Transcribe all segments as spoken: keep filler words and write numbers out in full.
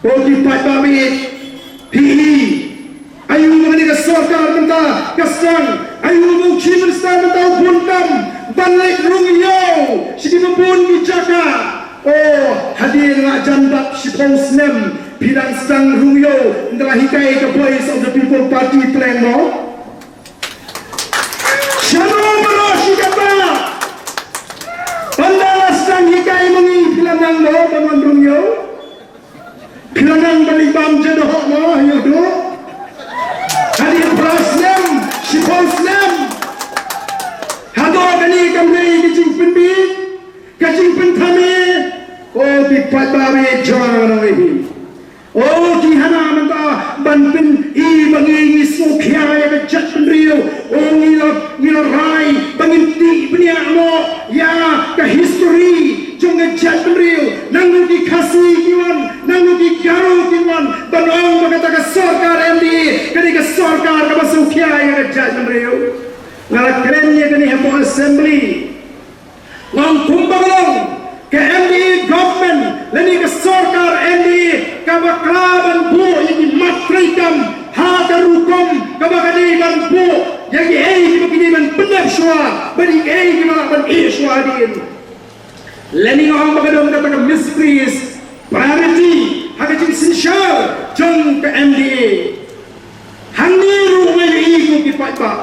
Ko ki paidbah, phi i aïu ba kane ka sorkar mynta ka sdang, aïu ba u Chief Minister mynta u bun kam ban leit rung ïew sha kiba bun ki jaka. O, hadien la jan dap shiphew snem phi dang sdang rung ïew, ynda la hikai ka Voice of the People Party pleng mo. Shano baroh shi katta. Ynda la sdang hikai ma ngi phi la nang mo ban wan rung ïew. Phi la nang ban leit bam ja dohkha mo, ïa u doh. Hadien phra snem, shiphew snem. Hato kane kam dei ka jingpynbit, ka jingpynthame? O ki paidbah, jong ngi hi. O ki hana mynta ban pyni ba ngi ngi sngewkhia ïa ka jaitbynriew. O ngi la, ngi la rai ba ngin tih bniah noh ïa ka history jong ka jaitbynriew. Nangno ki Khasi ki wan, nangno ki Garo ki wan ban ong ba kata ka sorkar M D A ka dei ka sorkar kaba sngewkhia ïa ka jaitbynriew. Nga la kren ïa kane hapoh Assembly. Nga ong kumba ka long ka M D A government lane ka sorkar M D A ka bakla ban buh ïa ki mat treikam ha ka rukom kaba ka dei ban buh ïa kiei kiba ki dei ban pyndep shuwa bad kiei kiba lah ban ïeh shuwa hadien. Lane nga ong ba ka don kata ka misplaced priority ha ka jingsynshar jong ka M D A. Hangne ruh nga ïohi, ko ki paidbah,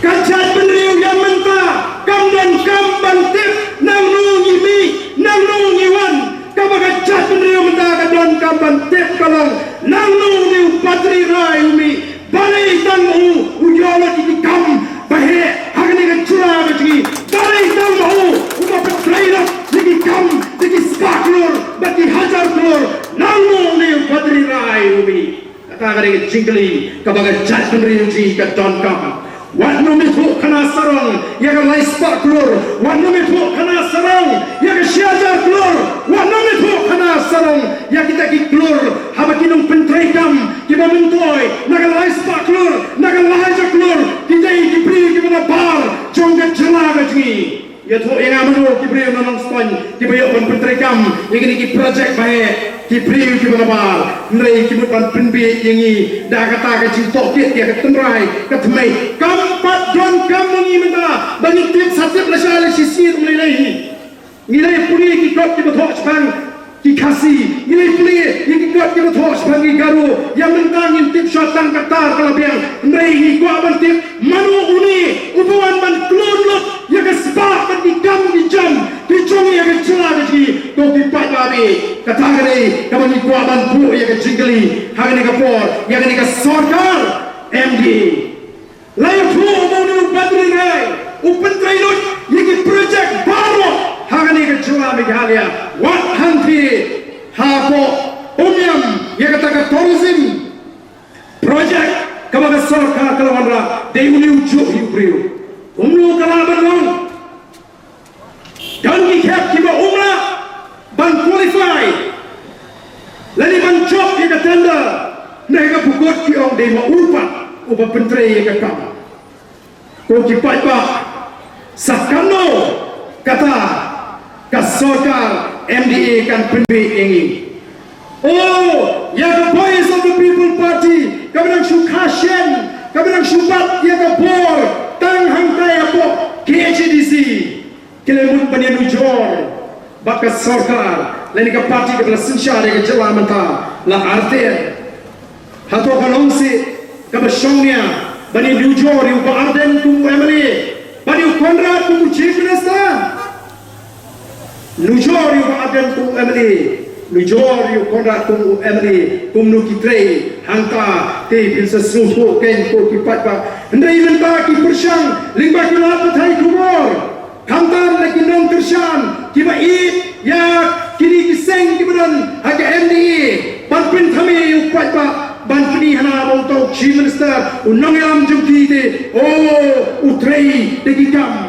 ka jaitbynriew ïa mynta kam donkam ban tip nangno ngi mih, nangno ngi wan. Kaba ka jaitbynriew mynta ka donkam ban tip ka long nangno une u Badri Rai u mih. Balei tang ma u u ïoh lut ïa ki kam ba heh ha kane ka jylla ka jong ngi? Balei tang ma u uba pyntrei lut ïa ki kam da ki spah klur bad ki hajar klur? Nangno une u Badri Rai u mih? Kata ka dei ka jingkylli kaba ka jaitbynriew jong ngi ka donkam. Wat nym ïathuh khana sarong ïa ka lai spah klur, wat nym ïathuh khana sarong ïa ka shi hajar klur, wat nym ïathuh khana sarong ïa kita ki klur haba ki nongpyntreikam kiba myntoi na ka lai spah klur, na ka lai hajar klur, ki dei ki briew kiba nabar jong ka jylla ka jong ngi. Ïathuh ïa nga mano ki briew na Nongstoiñ kiba ïoh ban pyntreikam ïa kine ki projek ba heh, ki briew kiba nabar, hynrei ki mut ban pynbieit ïa ngi da kata ka jingtohkit ïa ka tynrai ka thymmei. Kam pat donkam ma ngi mynta ba ngin tip sa tip lashai lashisien, ym lei lei hi. Ngi la pule ïa ki kot kiba thoh shaphang ki Khasi, ngi la pule ïa ki kot kiba thoh shaphang ki Garo. Ïa mynta ngin tip shuwa tang katta ka la biang, hynrei ngi kwah ban tip mano une uba wan ban klun lut ïa ka spah bad ki kam ki jam ki jong ngi ha ka jylla ka jong ngi. Ko ki paidbah, kata ka dei kaba ngi kwah ban buh ïa ka jingkylli ha kane ka por ïa kane ka sorkar M D A. La ïathuh ba une u Badri Rai u pyntrei lut ïa ki projek baroh ha kane ka jylla Meghalaya. Wat hangtei hapoh Umiam, ïa kata ka tourism project kaba ka sorkar ka la wanrah, dei une u juh hi u briew. Kumno ka lah ban long? Don ki khep kiba um lah ban qualify lane ban jop ïa ka tender, ne ka pukot ki ong dei ma u pat uba pyntrei ïa ka kam. Ko ki paidbah, sa katno kata ka sorkar M D A kan pynbieit ïa ngi? O, ïa ka Voice of the People Party kaba nang shu kha shen, kaba nang shu bat ïa ka bor tang hangtai hapoh K H A D C, ki la mut ban ïanujor bad ka sorkar lane ka party kaba la synshar ïa ka jylla mynta, la Ardent. Hato ka long seh kaba shongnia ban ïanujor ïa u Bah Ardent kum u M L A bad ïa u Conrad kum u Chief Minister? Nujor ïa u Bah Ardent kum u M L A, nujor ïa u Conrad kum u M L A, kumno ki trei hangta, te phin sa sngewthuh kein ko ki paidbah. Hynrei mynta ki pyrshang lyngba ki lad pathai khubor, khamtam na ki nongkyrshan kiba ïeit ïa kine ki seng kiba don ha ka M D A, ban pynthame ïa u paidbah, ban pyni hana ba uto u Chief Minister, u nongïalam jong ki te, o, u trei da ki kam